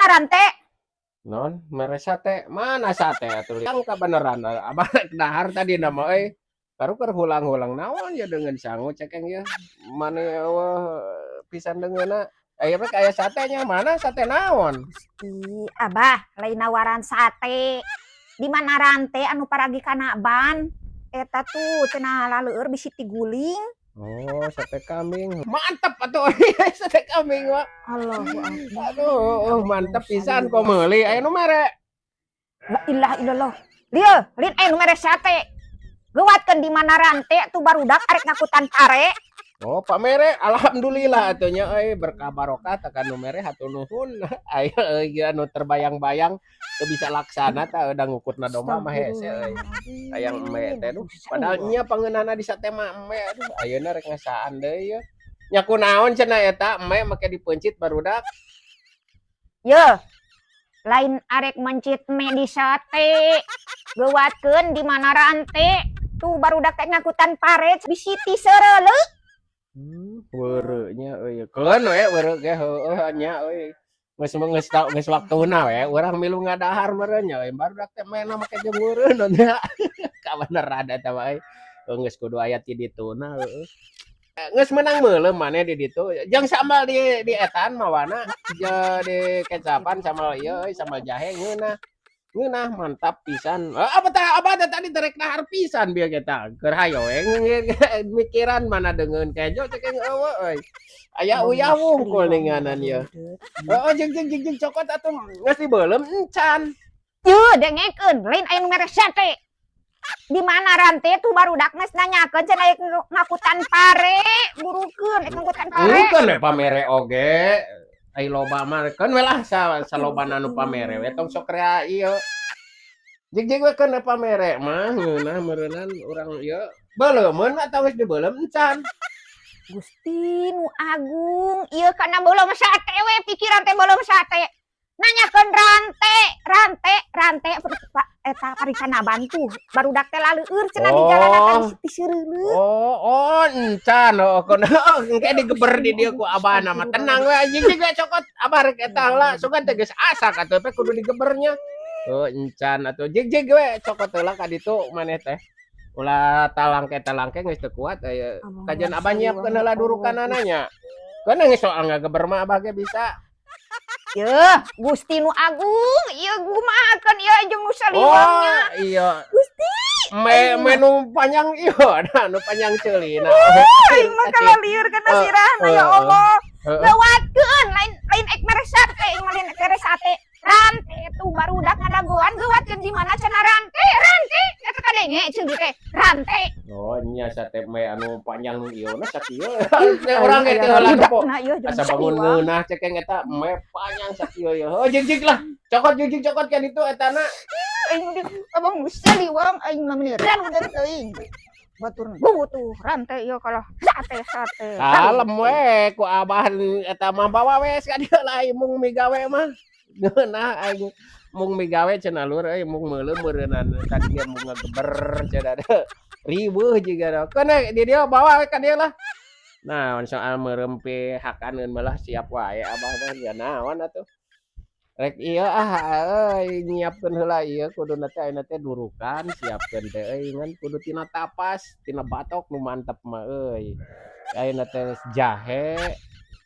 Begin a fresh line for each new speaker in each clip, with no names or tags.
Rante?
Non, mere sate, mana sate atuh? Yang kabeneran abah rek dahar tadi nama euy. Baru keur hulang-hulang naon ya dengan sangu cekeng ya. Mana eueuh pisan deungeunna. Aya rek aya satenya, mana sate naon?
Gusti, Abah, lain nawaran sate. Di mana rante anu paragi kana ban? Eta tuh cenah laleur bisi tiguling.
Oh, sate kambing. Mantap atuh sate kambing mah.
Allahu akbar.
Aduh, mantap pisan kok meuli. Aya nu mere?
La ilaha illallah. Lieu, lain aya nu mere sate. Geuwatkeun di mana rante tuh barudak arek ngakutan pare.
Oh, pamere, alhamdulillah atuh nya euy, berkah barokah tekan nu mere, hatur nuhun. Aya euy anu terbayang-bayang teu bisa laksana tah da ngukutna domba mah hese euy. Hayang eme teh, duh, padahal nya pangeunahna di sate mah eme, aduh, ayeuna rek ngasaan deui ye. Nya kunaon cenah eta eme make dipeuncit barudak?
Yeuh, lain arek mencit mie di sate. Geuwatkeun di mana rante tuh barudak teh ngakutan pare bisi tiseureuleuh.
Weureu nya euy, keun we weureu ge, heueuh nya euy. Geus geus geus waktuna we urang milu ngadahar meureun nya euy, barudak teh maena make jeung weureu nya. Kabeneran eta mah euy. Geus kudu aya ti dituna, heueuh. Geus meunang meuleum maneh di ditu jeung sambal di etaan mawana di kecapan sambal ieu euy, sambal jahe ngeunah. Ngeunah mantap pisan. Apa tah abah teh tadi rek dahar pisan bieu ge tah. Keur hayo we mikiran mana deungeun kejo cek eueuh euy. Aya uyah wungkul ninganan ieu. Heeh, jeung jeung jeung jeung cokot atuh, geus dibeuleum encan.
Yeuh, dengekeun, lain aya nu mere sate. Di mana rante tuh barudak geus nanyakeun cenah aya ngakutan pare, burukeun rek ngakutan pare.
Engkeun we pamere oge. Ai loba mah keun we lah salobana nu pamere we, tong sok rea ieu. Jig-jig we keun pamere mah ngeunah meureunan urang ieu. Beuleumeun atawa geus dibeuleum encan?
Gusti nu agung, ieu kana beuleum sate we pikiran teh beuleum sate. Nanyakeun rante, rante, rante eta parikana bantu. Barudak teh laleueur cenah di jalanan teh tiseureuleuh.
Oh, encan, oh, kono engke digeber di dieu ku abahna mah. Tenang we, jig-jig we cokot abah rek eta heula, sugan teh geus asak atuh pe kudu digebernya. Oh, encan atuh, jig-jig we cokot heula ka ditu maneh teh. Ulah talangke-talangke geus teu kuat aya. Kajian abah nyiapkeun heula durukanana nya. Keun geus soal ngageber mah abah ge bisa.
Yeuh, Gusti nu agung, ieu kumahakeun ieu jeung nu saliwangnya.
Oh, iya.
Gusti.
Me menu panjang ieu, nah, nu panjang ceulina.
Aing mah kalalieur kana sirahna, ya Allah. Gawatkeun, lain lain ek mere sate, aing mah lain ek mere sate. Rante tuh barudak ngadagoan, gawatkeun di mana cenah rante, rante. Eta kadenge ceuli teh, rante.
Oh, nya sate me anu panjang ieu na sakieu. Urang ge teu heula po. Asa bangun ngeunah cekeng eta me panjang sakieu ye. Oh, jig-jig lah. Cokot jig-jig cokot ka ditu etana.
Aing di abang saliwang aing mah meniran udah teuing. Batur butuh rante ieu kalah sate sate.
Kalem we ku abah eta mah, bawa we ka dieu lah mung migawe mah. Ngeunah aing mung migawe cenah lur euy, mung meuleum meureunnan tadi ge mung ngageber cenah riweuh jiga. Keun di dieu bawa we ka dieu lah. Nah, soal meureumpih hakaneun mah siap wae abah mah ya, naon atuh. Rek ieu ah euy, nyiapkeun heula ieu kuduna teh ayeuna teh durukan siapkeun teh euy, ngan kudu tina tapas, tina batok nu mantep mah euy. Ayeuna teh jahe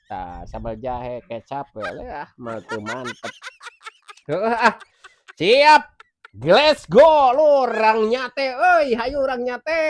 tah, sambal jahe kecap we ah mah teu mantep. Heueuh ah. Siap. Let's go lur, urang nyate euy, hayu urang nyate.